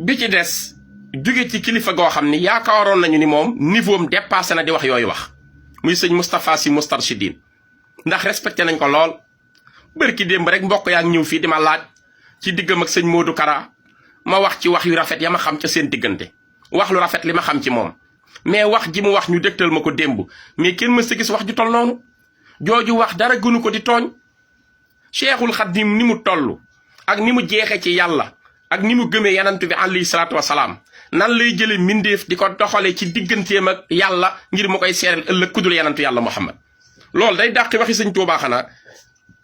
bi ci des jóge ci kilifa goo xam ni yaakaaroon nañu ni moom niveau am dépassé na di wax yooyu wax muy sëñ Moustapha Sy Moustarchidine ndax respecté nañ ko lool bërki démb rek mbokk yaa ngi ñëw fii di ma laaj ci diggam ak sëñ Modou Kara ma wax ci wax yu rafet ya ma xam ca seen diggante wax lu rafet li ma xam ci moom mais wax ji mu wax ñu dégtal ma ko démb mais kenn mës a gis wax ju toll noonu jooju wax dara gënu ko di tooñ Cheikhul Khadim ni mu toll ak ni mu jeexee ci yàlla ak ni mu gëmee yanant bi alayhi salaatu wasalaam nan lay jële mbindeef di ko doxale ci digganteem ak yàlla ngir mu koy seereel ëllëg kudul yanantu yàlla Muhammad loolu day dàqi waxi sëñ Tuubaa xanaa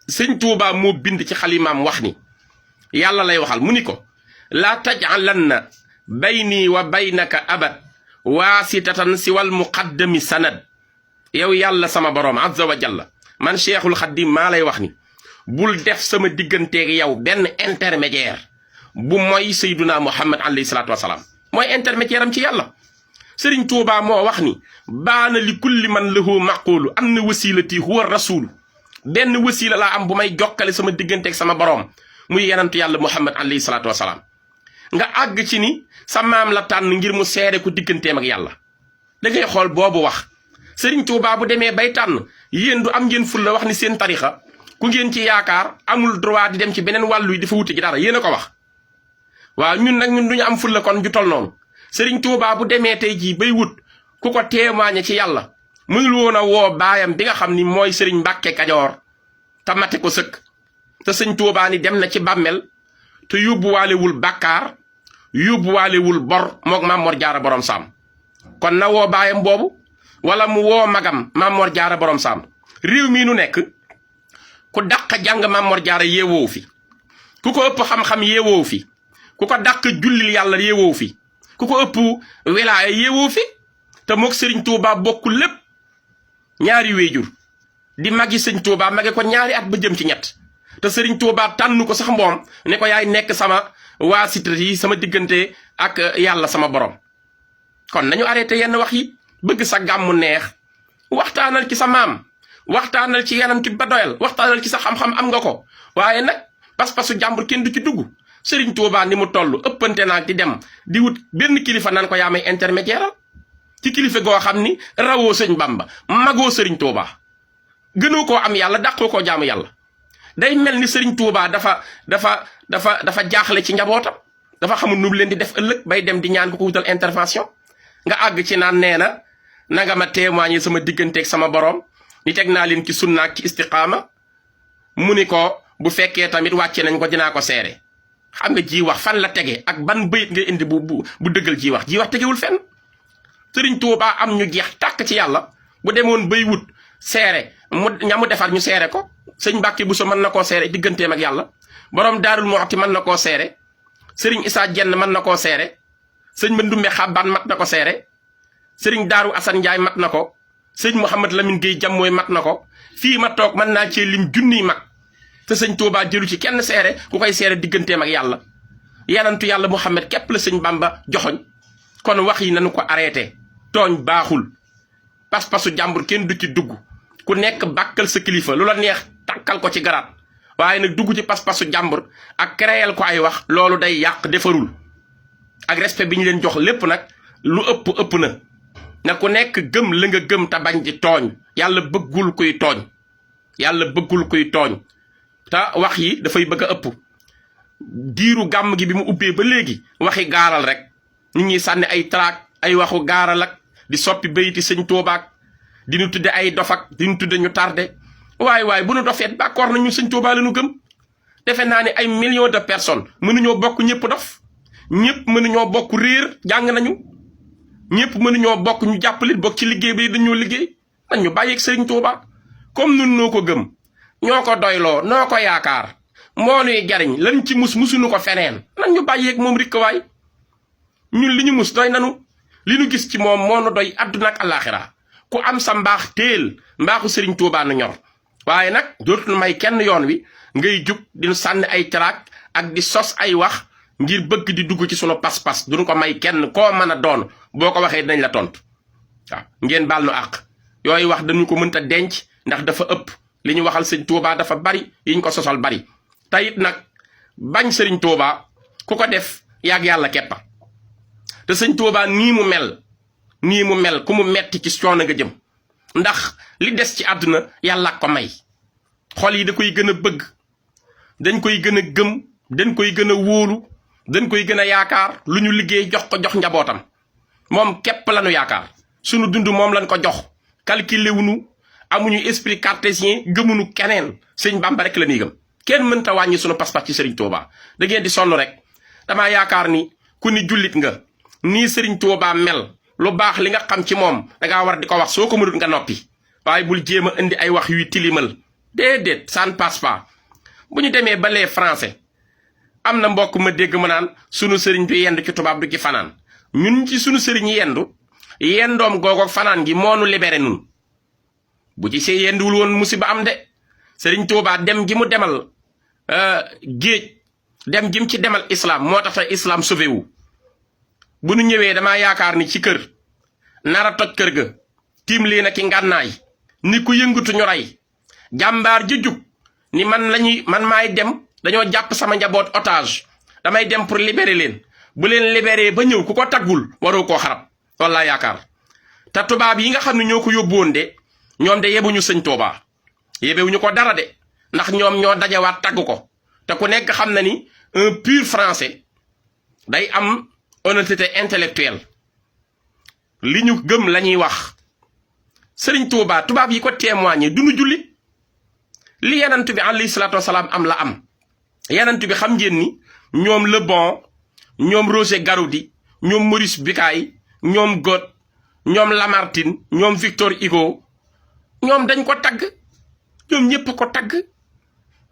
sëñ Tuubaa moo bind ci xalimaam wax ni yàlla lay waxal mu ni ko laa taj'alanna bayni wa baynaka abad waasitatan siwal muqaddami sanad yow yàlla sama boroom azza wa jalla man Cheikhul Khadim maa lay wax ni bul def sama digganteeg yow benn intermédiaire bu mooy sayduna Muhammad alayhi salaatu wasalaam mooy intermédiaire am ci yàlla Sëriñ Tuubaa moo wax ni baana li kulli man lahu maqulu am na wasilati huwa rasulu benn wasila laa am bu may jokkale sama digganteeg sama boroom muy yenantu yàlla Muhammad alayhi salaatu wasalaam nga àgg ci ni sa maam la tànn ngir mu seede ko digganteem ak yàlla da ngay xool boobu wax Sëriñ Tuubaa bu demee bay tànn yéen du am ngeen ful la wax ni seen tarixa ku ngeen ci yaakaar amul droit di dem ci beneen wàllu yi dafa wuti ci dara yéen a ko wax waaw ñun nag ñun duñu am ful la kon ju tol noonu Sëriñ Tuubaa bu demee tey jii bay wut ku ko témoigner ci yàlla mënul woon a woo baayam bi nga xam ni mooy Sëriñ Mbàkke Kajoor te mate ko sëkk te sëñ Tuubaa ni dem na ci bàmmel te yóbbuwaalewul bàkkaar yóbbuwaalewul bor moog Maam Mor Jaara borom saam kon na woo baayam boobu wala mu woo magam Maam Mor Jaara borom saam réew mii nu nekk ku dàq jàng Maam Mor Jaara yeewoo fi ku ko ëpp xam-xam yeewoo fi ku ko dàq jullil yàlla yeewoo fi ku ko ëpp wilaaya yeewoo fi te moog Sëriñ Tuubaa bokku lépp ñaari wéejur di magi sëñ Tuubaa mage ko ñaari at ba jëm ci ñett te Sëriñ Tuubaa tànn ko sax moom ne ko yaay nekk sama waasita yi sama diggante ak yàlla sama borom kon nañu arrêté yenn wax yi bëgg sa gàmmu neex waxtaanal ci sa maam waxtaanal ci yananti ba doyal waxtaanal ci sa xam-xam am nga ko waaye nag pas-pasu jàmbur kenn du ci dugg Sëriñ Tuubaa ni mu toll ëppante naag di dem di wut benn kilifa naan ko yaa may intermédiaire ci kilifa goo xam ni rawoo sëñ Bamba magoo Sëriñ Tuubaa gënoo koo am yàlla dàqoo koo jaamu yàlla day mel ni Sëriñ Tuubaa dafa jaaxle ci njabootam dafa xamul nu mu leen di def ëllëg bay dem di ñaan ko wutal intervention nga àgg ci naan nee na nanga ma témoigner sama digganteeg sama borom ni teg naa leen ci sunna ak ci istiqaama mu ni ko bu fekkee tamit wàcce nañ ko dinaa ko seere xam nga ji wax fan la tege ak ban bayit nga indi bu dëggal ji wax tegewul fenn Sëriñ Tuubaa am ñu jeex tàkk ci yàlla bu demoon bay wut seere mu defar ñu seere ko sëñ Mbàkke Buso mën na koo seere digganteem ak yàlla borom Daarul Muxti mën na koo seere sëriñ Isaa Jenn mën na koo seere sëñ Mandumbe Xabbaan mat na ko seere sëriñ Daaru Asan Njaay mat na ko sëñ Mouhamad Lamine Gueye Jammooy mat na ko fii ma toog mën naa cee lim junniy mag te sëñ Tuubaa jëlu ci kenn seere ku koy seere digganteem ak yàlla yanantu yàlla Muhammad képp la sëñ Bamba joxoñ kon wax yi nañu ko arrêté tooñ baaxul pas-pasu jàmbur kenn du ci dugg ku nekk bàkkal sa kilifa lu la neex takkal ko ci garaat waaye nag dugg ci pas-pasu jàmbur ak créer ko ay wax loolu day yàq defarul ak respect bi ñu leen jox lépp nag lu ëpp na ku nekk gëm la nga gëm te bañ di tooñ yàlla bëggul kuy tooñ te wax yi dafay bëgg a ëpp diiru gàmm gi bi mu ubbee ba léegi waxi gaaral rek nit ñi sànni ay traak ay waxu gaaral ak di soppi bayiti sëñ Tuubaa di ñu tudde ay dofak di ñu tudde ñu tardé waaye bu nu dofeet d'accord nañu sëñ Tuubaa la ñu gëm defe naa ne ay millions de personnes mënuñoo bokk ñëpp dof ñëpp mënuñoo bokk réer jàng nañu ñëpp mënuñoo bokk ñu jàppalit bokk ci liggéey bi dañoo liggéey nañ ñu bàyyeeg sëriñ Tuubaa comme nun noo ko gëm ñoo ko doyloo noo ko yaakaar moo nuy jariñ lan ci musuñu ko feneen nan ñu bàyyeeg moom rikk waay ñun li ñu mus doy nanu li ñu gis ci moom moo nu doy àdduna ak àllaaxira ku am sa mbaax téel mbaaxu sëriñ Tuubaa nu ñor waaye nag dootul may kenn yoon wi ngay jug di sànni ay traak ak di sos ay wax ngir bëgg di dugg ci sunu pas-pas duñu ko may kenn koo mën a doon boo ko waxee dinañ la tontu waaw ngeen baal nu àq yooyu wax dañu ko mënta denc ndax dafa ëpp li ñu waxal sëñ Tuubaa dafa bari yiñ ko sosal bari tayit nag bañ sëriñ Tuubaa ku ko def yàgg yàlla keppa te sëñ Tuubaa nii mu mel ku mu metti ci coono nga jëm ndax li des ci àdduna yàlla ko may xol yi da koy gën a bëgg dañ koy gën a gëm dañ koy gën a wóolu dañ koy gën a yaakaar lu ñu liggéey jox njabootam moom képp lañu yaakaar sunu dund moom lañ ko jox calculé wuñu amuñu esprit cartésien gëmuñu keneen sëñ Bamba rek la ñuy gëm kenn mënta wàññi sunu pas-pas ci Serigne Touba da ngeen di sonn rek damaa yaakaar ni ku ni jullit nga nii Serigne Touba mel lu baax li nga xam ci moom dangaa war di ko wax soo ko mënut nga noppi waaye bul jéem a indi ay wax yuy tilimal déedéet ça ne passe pas. bu ñu demee ba les français am na mbokk ma dégg ma naan sunu sëriñ bi yendu ci tubaab du ci fanaan ñun ci sunu sëriñ yendoom googoog fanaan gi moo nu libéré nun bu ci see yenduwul woon musiba am de Serigne Touba dem gi mu demal géej dem gi mu ci demal islam moo tax tey islam sauvé wu bu nu ñëwee damaa yaakaar ni ci kër nara toj kër ga tiim lii na ki ngànnaay ni ku yëngatu ñu rey jàmbaar ji jug ni man maay dem dañoo jàpp sama njaboot otage damay dem pour libérer leen bu leen libéré ba ñëw ku ko taggul waroo koo xarab loolu laa yaakaar te tubaab yi nga xam ne ñoo ko yóbbuwoon de ñoom de yebuñu sëñ Touba yebewuñu ko dara de ndax ñoom ñoo dajawaat tagg ko te ku nekk xam na ni un pur français day am honnêteté intellectuelle li ñu gëm la ñuy wax sëriñ Touba tubaab yi ko témoigné du ñu julli li yanant bi alayhi salaatu wasalaam am la am yanant bi xam ngeen ni ñoom Le Bon ñoom Roger Garaudy ñoom Maurice Bucaille ñoom Goethe ñoom Lamartine ñoom Victor Hugo ñoom dañ ko tagg ñoom ñëpp ko tagg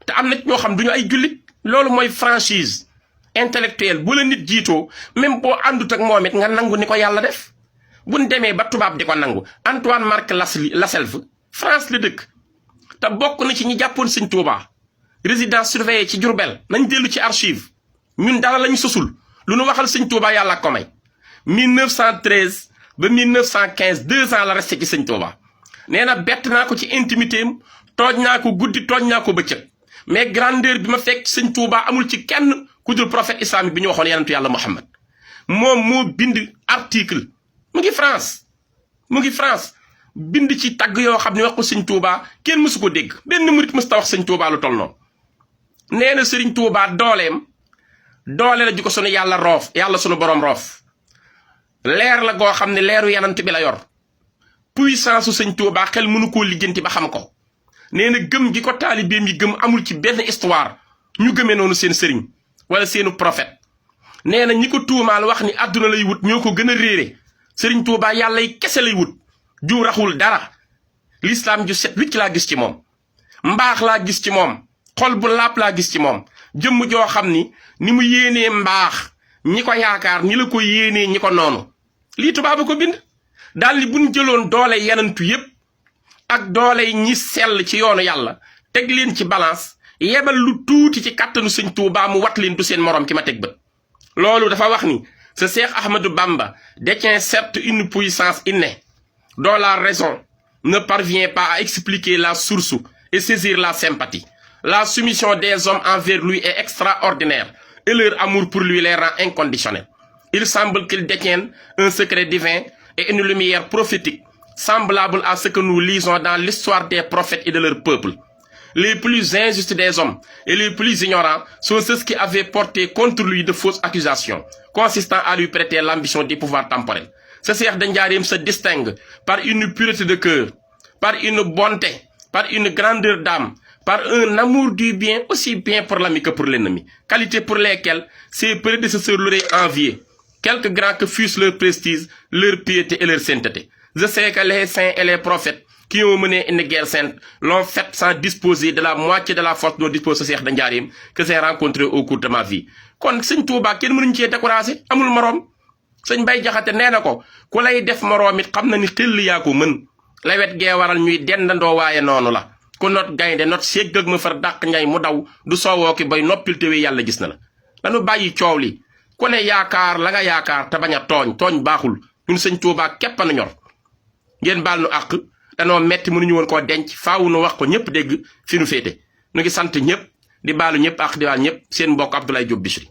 te am na ñoo xam duñu ay jullit loolu mooy franchise intellectuelle bu la nit jiitoo même boo àndut ak moom it nga nangu ni ko yàlla def buñ demee ba tubaab di ko nangu Antoine Marc Lasselve France la dëkk te bokk na ci ñi jàppoon sëñ Touba résidence surveillée ci Diourbel nañ dellu ci archive ñun dara lañu sosul lu nu waxal sëñ Touba yàlla ko may 1913 ba 1915 2 ans la resté ci sëñ Touba nee na bett naa ko ci intimité am tooj naa ko guddi tooj naa ko bëccëg mais grandeur bi ma fekk sëñ Touba amul ci kenn ku dul prophète islamique bi ñu waxoon yonentu yàlla Muhammad moom moo bind article mu ngi France bind ci tagg yoo xam ne wax ko sëñ Touba kenn mësu ko dégg benn murit mës ta wax sëñ Touba lu toll noonu nee na sëriñ Touba doole la ji ko sunu yàlla roof yàlla sunu borom roof leer la goo xam ne leeru yanant bi la yor puissance su sëñ Touba xel mënu koo lijjanti ba xam ko nee na gëm gi ko taalibeem yi gëm amul ci benn histoire ñu gëmee noonu seen sëriñ wala seenu prophète nee na ñi ko tuumaal wax ni àdduna lay wut ñoo ko gën a réere sëriñ Touba yàlla yi kese lay wut ju raxul dara l'islam ju set wicc laa gis ci moom mbaax laa gis ci moom xol bu laap laa gis ci moom jëmm joo xam ni mu yéenee mbaax ñi ko yaakaar ñi la ko yéenee ñi ko noonu lii tubaab a ko bind daal ni buñ jëloon doole yanantu yépp ak doole ñi sell ci yoonu yàlla teg leen ci balance yebal lu tuuti ci kàttanu sëñ Touba mu wat leen du seen morom ki ma teg bët loolu dafa wax ni ce Cheikh Ahmadou Bamba détient certes une puissance innée dont la raison ne parvient pas à expliquer la source et saisir la sympathie. La soumission des hommes envers lui est extraordinaire et leur amour pour lui les rend inconditionnels. Il semble qu'ils détiennent un secret divin et une lumière prophétique semblable à ce que nous lisons dans l'histoire des prophètes et de leur peuple. Les plus injustes des hommes et les plus ignorants sont ceux qui avaient porté contre lui de fausses accusations, consistant à lui prêter l'ambition du pouvoir temporel. Ce Cheikh de Ndiarème se distingue par une pureté de cœur, par une bonté, par une grandeur d'âme, par un amour du bien aussi bien pour l'ami que pour l'ennemi, qualité pour lesquelles ses prédécesseurs l'auraient envié, quelque grand que fussent leur prestige, leur piété et leur sainteté. Je sais que les saints et les prophètes qui ont mené une guerre sainte l'ont fait sans disposer de la moitié de la force dont dispose ce Cheikh de Ndiarème que j'ai rencontré au cours de ma vie. kon sëñ Touba kenn mënuñ cee découragé amul moroom sëñ Bay Jaxate nee na ko ku lay def moroom it xam na ni xel yaa ko mën lawet gee waral ñuy dendandoo waaye noonu la ku not gaynde not ségg ak ma far dàq ñay mu daw du soowoo ki bay noppil tewe yàlla gis na la dañu bàyyi coow li ku ne yaakaar la nga yaakaar te bañ a tooñ baaxul ñun sëñ Touba képp a nu ñor ngeen baal nu àq danoo metti mënuñu woon koo denc faawu nu wax ko ñëpp dégg fi nu féete nu ngi sant ñëpp di baalu ñëpp àq di waal ñëpp seen mbokk Abdoulaye Diop Bichri